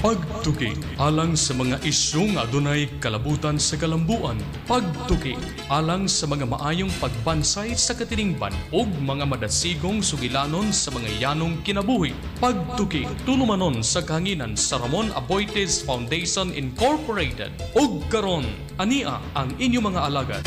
Pagtuki alang sa mga isyu nga adunay kalabutan sa kalambuan. Pagtuki alang sa mga maayong pagbansay sa katilingban ug mga madasigong sugilanon sa mga yanong kinabuhi. Pagtuki tulumanon sa kahanginan sa Ramon Aboitiz Foundation Incorporated. Ug karon, ania ang inyong mga alagad.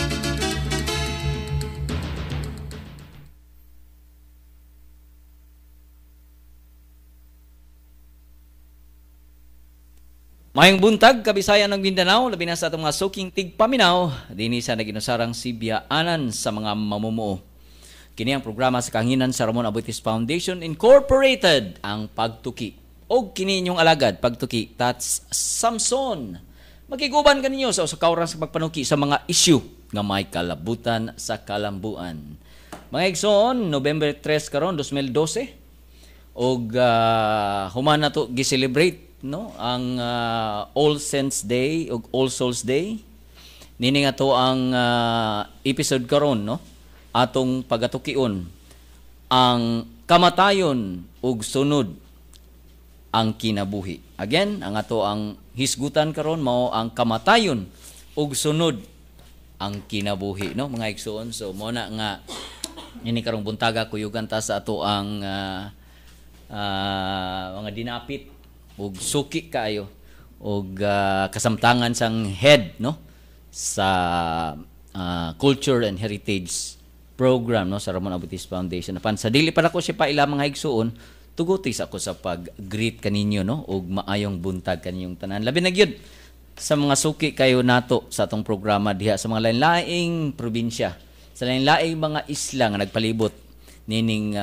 Mayong buntag, Kabisayan ng Mindanao, labi na sa atong mga suking tigpaminaw, dinhi sa naginusarang sibyaanan sa mga mamumuo. Kini ang programa sa kahanginan sa Ramon Aboitiz Foundation Incorporated, ang Pagtuki. Og kini inyong alagad, Pagtuki, Tats Samson. Makiguban kaninyo sa usa ka oras sa pagpanuki sa mga issue nga may kalabutan sa kalambuan. Mga igsoon, November 3 karon 2012, og human na to gi-celebrate, no, ang All Saints Day ug All Souls Day. Nini nga to ang episode karon, no, atong pagatukion ang kamatayon ug sunod ang kinabuhi. Again, ang ato ang hisgutan karon mao ang kamatayon ug sunod ang kinabuhi, no, mga igsoon. So mo na nga ini karong buntaga kuyugan ta sa ato ang mga dinapit ug suki kaayo og kasamtangan sang head, no, sa Culture and Heritage Program, no, sa Ramon Aboitiz Foundation. Apan sa dili pa nako siya paila, mga igsuon, tuguti sa ako sa pag-greet kaninyo, no, ug maayong buntag kaninyong tanan. Labi na gyud sa mga suki kayo nato sa atong programa diha sa mga lain-laing probinsya, sa lain-laing mga isla nga nagpalibot nining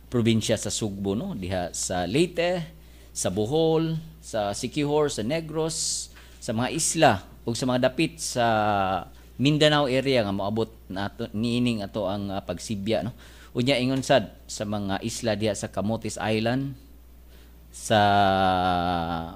probinsya sa Sugbo, no, diha sa Leyte, sa Bohol, sa Siquijor, sa Negros, sa mga isla ug sa mga dapit sa Mindanao area nga moabot nato niining ato ang pagsibya, no. Unya ingon sad sa mga isla diha sa Camotes Island, sa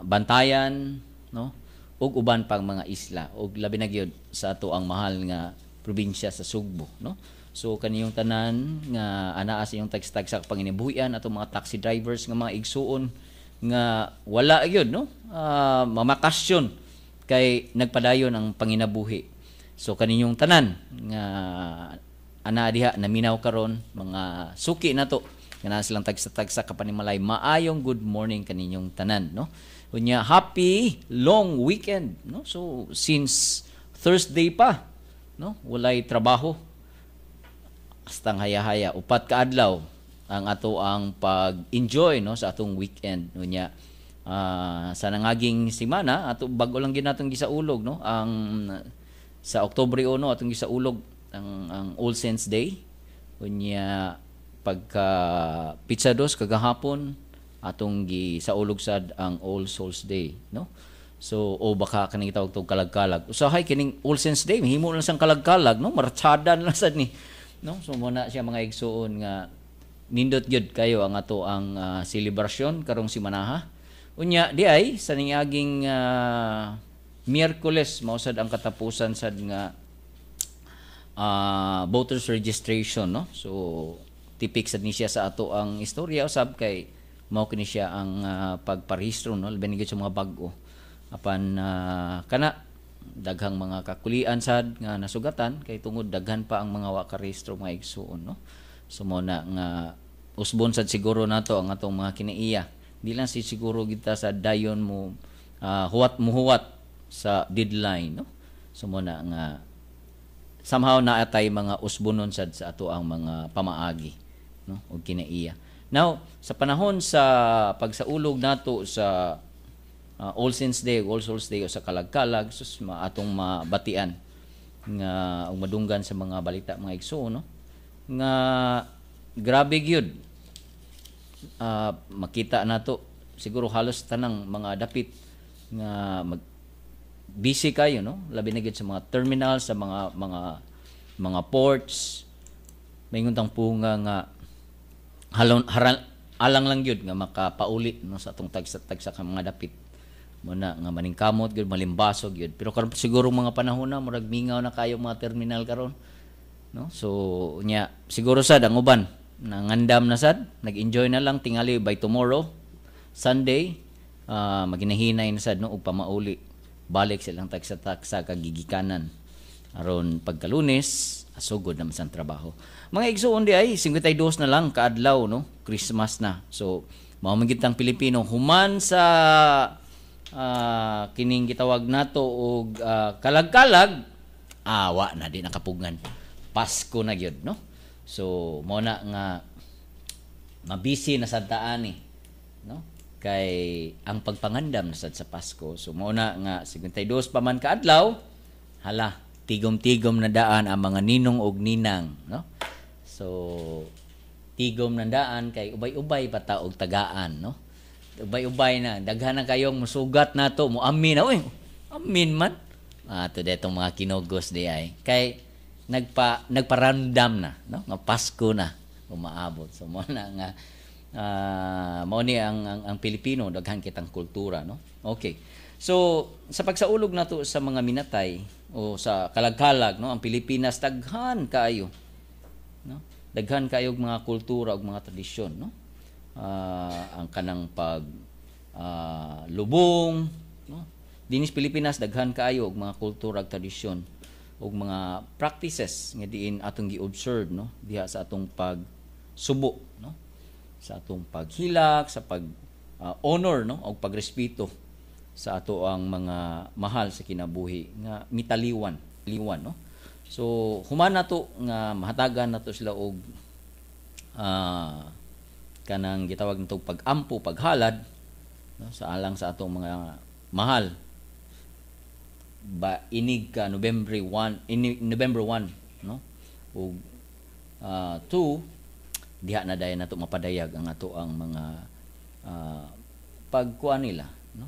Bantayan, no, ug uban pang mga isla, ug labi na gyud sa ato ang mahal nga probinsya sa Sugbo, no. So kaniyong tanan nga anaa sa inyong tagsa-tagsa panginibuhian, atong mga taxi drivers nga mga igsuon nga wala gyud, no, mamakasyon kay nagpadayon ang panginabuhi. So kaninyong tanan nga ana diha naminaw karon, mga suki nato nga naa silang tagsa-tagsa kapanimalay, maayong good morning kaninyong tanan, no. Unya happy long weekend, no. So since Thursday pa, no, walay trabaho, hastang haya-haya upat ka adlaw ang ato ang pag-enjoy, no, sa atong weekend. Unya sa nangaging semana ato bag-o lang ginatong gisaulog, no, ang sa Oktubre 1 atong gisaulog ang All Saints Day. Unya pagka pizza dos kagahapon atong gisaulog sad ang All Souls Day, no. So o baka kaning gitawag tog kalagkalag. Usahay kining All Saints Day mahimo lang sang kalagkalag, no, martsada lang sad ni, no. So mo na siya mga igsuon nga nindot gyud kayo ang ato ang selebrasyon karong simanaha. Unya di ay sa niaging Miyerkules mao sad ang katapusan sad nga voters registration, no. So tipik sad ni siya sa ato ang istorya usab kay mao kini siya ang pagparehistro, no, labi na gyud sa mga bag-o. Apan kana daghang mga kakulian sad nga nasugatan kay tungod daghan pa ang mga wa karehistro, mga igsuon, no. So mo na nga usbon sad siguro nato ang atong mga kinaiya. Di lang si siguro kita sa dayon mo huwat muhuwat sa deadline, no. So mo na nga somehow naatay mga usbonon sad sa ato ang mga pamaagi, no, og kinaiya. Now sa panahon sa pagsaulog nato sa All Saints Day, All Souls Day o sa kalagkalag, sus atong mabatian nga og madunggan sa mga balita, mga igsoon, no, nga grabe gyud makita nato siguro halos tanang mga dapit nga mag busy kayo, no, labi na gyud sa mga terminal, sa mga ports. Maingon tang punga nga halon haran, alang lang gyud nga makapauli, no, sa atong tagsa-tagsa ka mga dapit. Muna nga maningkamot gyud, malimbaso gyud. Pero karon siguro mga panahon na murag mingaw na kayo mga terminal karon, no. So nya siguro sad ang uban nangandam na sad, nag-enjoy na lang tingali by tomorrow Sunday. Maginahinay na sad, no, ug pamauli balik silang tagsa-tagsa kagigikanan aron pagkalunes asugod naman sa trabaho. Mga igsuon, di ay 52 na lang kaadlaw, no, Christmas na. So mao man gid tang Pilipino, human sa kining gitawag nato og kalag-kalag, awa na di nakapugngan, Pasko na gyud, no? So mao na nga mabisi na sad ta ani, no, kay ang pagpangandam na sad sa Pasko. So mao na nga 52 pa man kaadlaw, hala, tigom-tigom na daan ang mga ninong og ninang, no? So tigom na daan kay ubay-ubay pa ta og tagaan, no? Ubay-ubay na, daghan na kayong musugat nato, mo amin na, uy, amin man ato detong mga kinugos di ay kay nagparamdam na, no, nga Pasko na umaabot. So mo na nga mao ni ang Pilipino, daghan kitang kultura, no? Okay, so sa pagsaulog nato sa mga minatay o sa kalagkalag, no, ang Pilipinas daghan kaayo, no, daghan kaayo og mga kultura ug mga tradisyon, no? Ang kanang pag lubong, no, dinis Pilipinas daghan kaayo og mga kultura ug tradisyon ug mga practices nga diin atong gi-observe, no, diha sa atong pagsubo, no, sa atong paghilak, sa pag honor, no, og pagrespeto sa ato ang mga mahal sa kinabuhi nga mitaliwan liwan, no? So human nato nga mahatagan nato sila og kanang gitawag nato pag-ampo, paghalad, no, sa alang sa atong mga mahal ba inig ka November 1, November 1, no, ug 2, diha na dayon nato mapadayag ang ato ang mga pagkuan nila, no,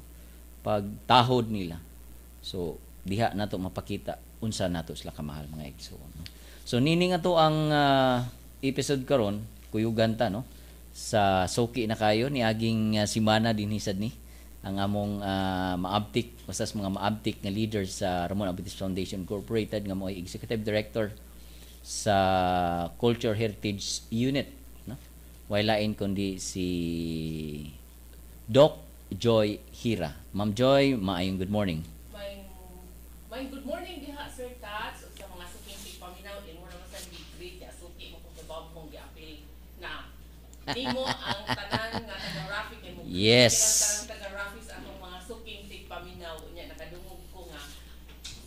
pagtahod nila. So diha nato mapakita unsa nato sila kamahal, mga igsoon, no? So nini nga to ang episode karon, kuyugan ta, no, sa suki na kayo ni aging simana dinhi sad ni ang among maabtik, basta sa mga maabtik nga leaders sa Ramon Aboitiz Foundation Incorporated nga mo'y executive director sa Culture Heritage Unit, no? Way lain kundi si Doc Joy Hira. Ma'am Joy, maayong good morning. May good morning diha, Sir Tats, ug sa mga suking tigpaminaw. Imo naman sa greet ya suki mo kung kabab mong giapil na nimo ang tanan nga taga-Rafi kay mo ang tanan taga-Rafi sa atong mga suking tigpaminaw. Unya nakadungog ko nga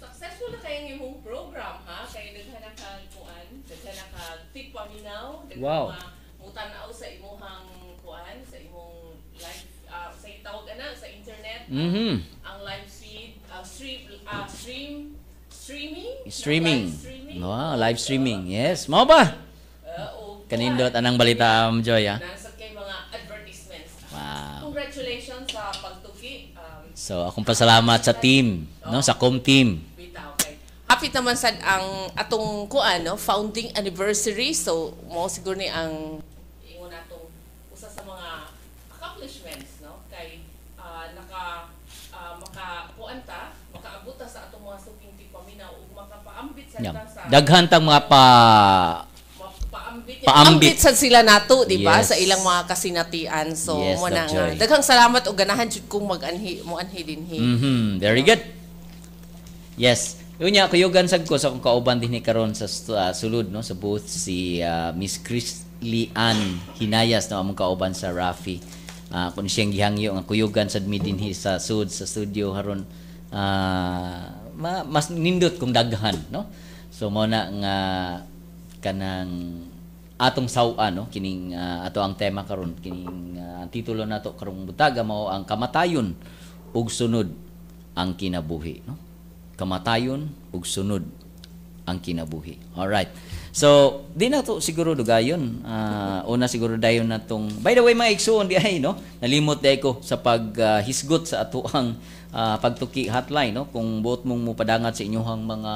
successful na kayong imong program, ha, kay daghan na kag kuan, daghan na kag tigpaminaw, daghan mga mutan-aw sa imuhang kuan, sa imong live, sa tawag ana sa internet, ang live feed, stream streaming. Streaming. Live streaming. Wow, live streaming. Yes. Mao ba? O Kanindot anang balita, Ma'am Joy, ha? Nasa kay mga advertisements. Congratulations sa pagtuki. So, akong pasalamat sa team, no, sa com team. Bitaw kay hapit naman sad ang atong kuan, no, founding anniversary, so mo siguro ni ang ingon natong usa sa mga accomplishments, no, kay naka maka kuan ta, makaabot ta sa atong mga suking tigpaminaw ug makapaambit sa ta sa Daghan tang mga pa paambit. Paambit. Paambit sad sila nato, di ba, Yes. sa ilang mga kasinatian. So Yes, mo na Doc nga Joy. Daghang salamat ug ganahan jud kong mag-anhi, mo anhi dinhi. Very good. Yes. Unya, kuyugan sad ko sa akong kauban dinhi karon sa sulod, no, sa booth, si Miss Chris Lian Hinayas, no, among kauban sa Rafi. Kung siyang gihangyo nga kuyugan sad mi dinhi sa sud sa studio haron mas nindot kung daghan, no? So mo na nga kanang atong saw-an, no, kining ato ang tema karon, kining ang titulo nato karong buntaga mao ang kamatayon ug sunod ang kinabuhi, no? Kamatayon ug sunod ang kinabuhi. Alright. So, di na to siguro dugayon. Una siguro dayon na tong. By the way, mga igsuon di ay, no? Nalimot di ko sa paghisgot sa atoang pagtuki hotline, no? Kung buot mong mupadangat sa inyong mga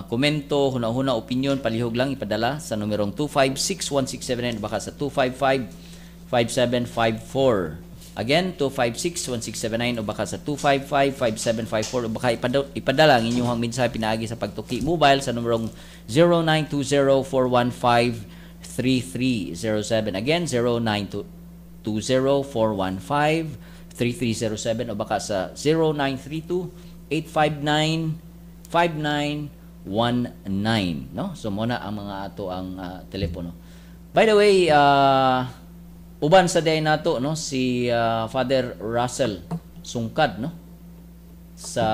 komento, huna-huna, opinion, palihog lang ipadala sa numerong 256-1679 baka sa 255-5754. Again, 256-1679 o baka sa 255-5754 o baka ipadala ang inyong mensahe pinaagi sa pagtuki mobile sa numerong 0920-415-3307. Again, 3307 o baka sa 0932 859 5919, no? So mo na ang mga ato ang telepono. By the way, uban sa day nato, no, si Father Russell Sungkad, no, sa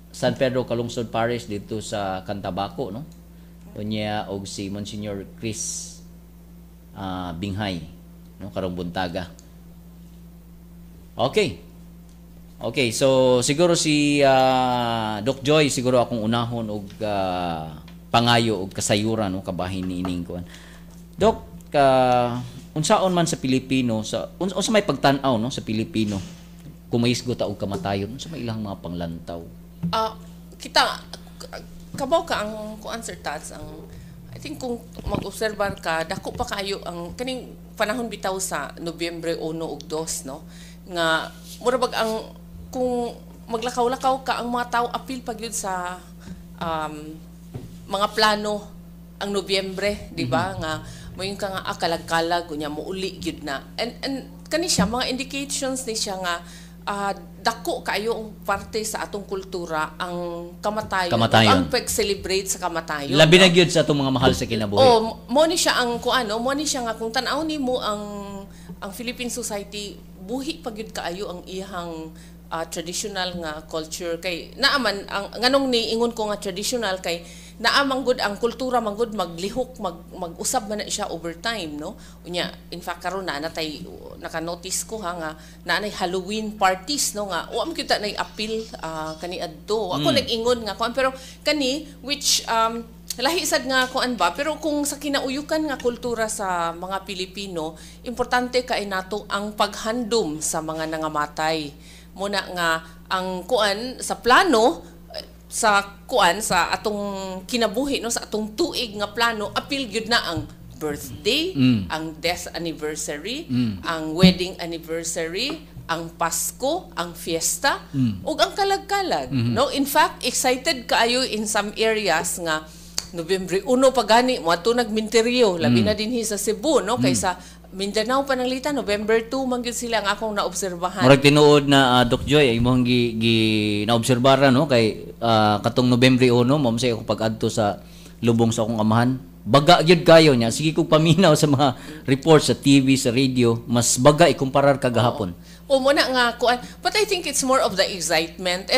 San Pedro Calungsod Parish dito sa Cantabaco, no? Unya og si Monsignor Chris Binghay, no, karong buntaga. Okay. Okay, so siguro si Doc Joy siguro akong unahon og pangayo og kasayuran, no, kabahin niining kuan. Doc, ka unsaon man sa Pilipino sa unsa may pagtan-aw, no, sa Pilipino kung mahisgot ta og kamatayon, unsa may ilang mga panglantaw? Ah, kita kabaw ka ang kuan, Sir Tats, ang I think kung mag-obserbar ka, dako pa kayo ang kaning panahon bitaw sa Nobyembre 1 ug 2, no, nga mura bag ang kung maglakaw-lakaw ka, ang mga tao apil pa gyud sa mga plano ang Nobyembre, di ba? Nga moingon ka nga ah, kalag-kalag unya mouli gyud na. And kani siya mga indications ni siya nga dako kayo ang parte sa atong kultura ang kamatayon, Kamatayon. Ang pag-celebrate sa kamatayon. Labi na no? gyud sa atong mga mahal sa kinabuhi. Oh, mo ni siya ang kung ano, mo ni siya nga kung tan-aw nimo ang Philippine society, buhi pa gyud kaayo ang iyang traditional nga culture kay naaman ang nganong ni ingon ko nga traditional kay naa man gud ang kultura man gud maglihok, mag-usab man na siya over time, no? Unya in fact karon na natay naka-notice ko ha nga naa nay Halloween parties, no, nga wa man kita nay appeal kaniadto ako nag-ingon nga kuan, pero kani which lahi sad nga kuan ba, pero kung sa kinauyukan nga kultura sa mga Pilipino, importante kay nato ang paghandom sa mga nangamatay muna nga ang kuan sa plano eh, sa kuan sa atong kinabuhi, no, sa atong tuig nga plano, apil gyud na ang birthday, ang death anniversary, ang wedding anniversary, ang Pasko, ang fiesta, ug ang kalag-kalag. No, in fact, excited kaayo in some areas nga Nobyembre 1 pa gani moadto nagminteryo, labi na dinhi sa Cebu, no, kaysa Mindanao pananglitan November 2 man gyud sila ang akong naobserbahan. Murag tinuod na Doc Joy ay imong gi naobserbara, no, kay katong Nobyembre 1 mo sa akong pag-adto sa lubong sa akong amahan. Baga gyud kayo niya. Sige kog paminaw sa mga reports sa TV, sa radio, mas baga ikumparar kagahapon. O mo na nga kuan. But I think it's more of the excitement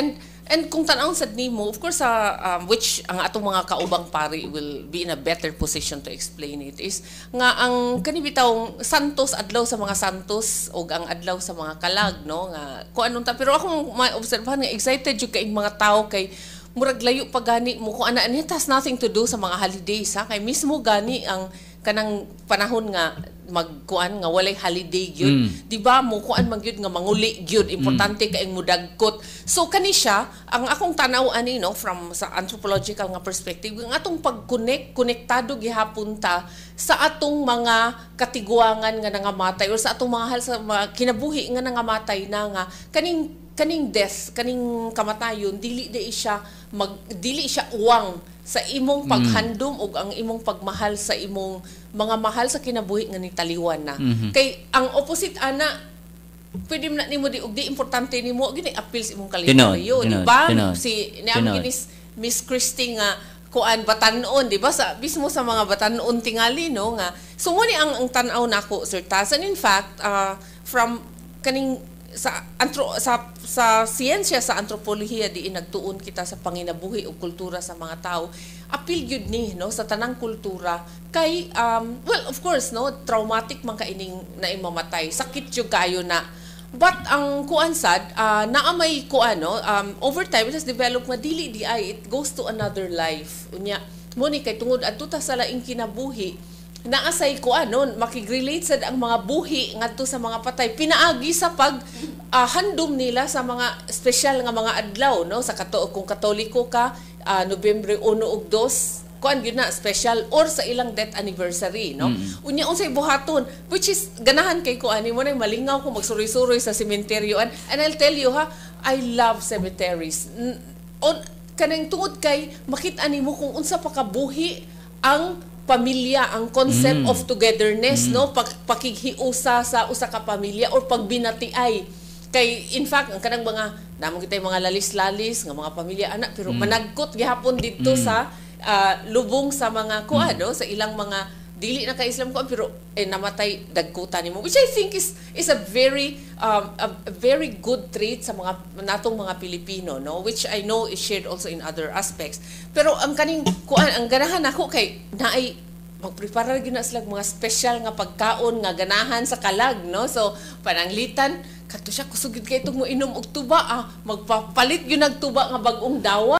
and kung tan-awon sad nimo, of course, sa which ang atong mga kaubang pari will be in a better position to explain it, is nga ang kani bitawng santos, adlaw sa mga santos og ang adlaw sa mga kalag, no, nga kuan unta, pero akong maobserbahan nga excited jud kay mga tao kay murag layo pa gani mo kung ana. It has nothing to do sa mga holidays ha, kay mismo gani ang kanang panahon nga magkuan nga walay holiday gyud, di ba, mo kuan man gyud nga manguli gyud, importante kay mudagkot. So kani siya ang akong tan-aw ani, no, from sa anthropological nga perspective, ang atong pag-connect, konektado gihapon ta sa atong mga katiguangan nga nangamatay or sa atong mga hal sa mga kinabuhi nga nangamatay na, nga kaning kaning death, kaning kamatayon, dili di siya mag dili siya uwang sa imong paghandom ug ang imong pagmahal sa imong mga mahal sa kinabuhi nga nitaliwan na. Kay ang opposite ana, pwede man na nimo di og di importante nimo gini appeal sa imong kalendaryo, di ba? Tinuod. Si niam gini Miss Christie nga kuan batanon, di ba, sa mismo sa mga batanon tingali, no, nga so mo ni ang tan-aw nako, Sir Taz. And in fact, from kaning sa antro sa siyensya sa antropolohiya, di nagtuon kita sa panginabuhi o kultura sa mga tao, apil gyud ni, no, sa tanang kultura kay well, of course, no, traumatic man kaining naimamatay, sakit jud kayo na. But ang kuan sad, naa may kuan, no, over time it has developed nga dili di ay it goes to another life. Unya mo ni kay tungod adto ta sa laing kinabuhi, naa say kuan, no, makig-relate sad ang mga buhi ngadto sa mga patay pinaagi sa pag handom nila sa mga espesyal nga mga adlaw, no, sa kato kung Katoliko ka, Nobyembre 1 ug 2, kuan gyud na special, or sa ilang death anniversary, no? Unya unsay buhaton, which is ganahan kay ko ani mo na malingaw ko magsuroy-suroy sa sementeryo. And I'll tell you ha, I love cemeteries. On kanang tungod kay makita nimo kung unsa pa kabuhi ang pamilya, ang concept of togetherness, no, pakighiusa sa usa ka pamilya or pagbinatiay. Kay in fact, ang kanang mga namo kitay mga lalis-lalis nga mga pamilya ana, pero managkot gihapon didto sa lubong sa mga kuan, no, sa ilang mga dili na ka Islam kuan, pero eh, namatay, dagkutan nimo, which I think is a very good trait sa mga natong mga Pilipino, no, which I know is shared also in other aspects. Pero ang kaning kuan, ang ganahan ako kay naay magprepara gyud na sila mga special nga pagkaon nga ganahan sa kalag, no? So pananglitan kadto siya, kusog gyud kay itong mo inom og tuba, ah, magpapalit gyud nag tuba nga bag-ong dawa.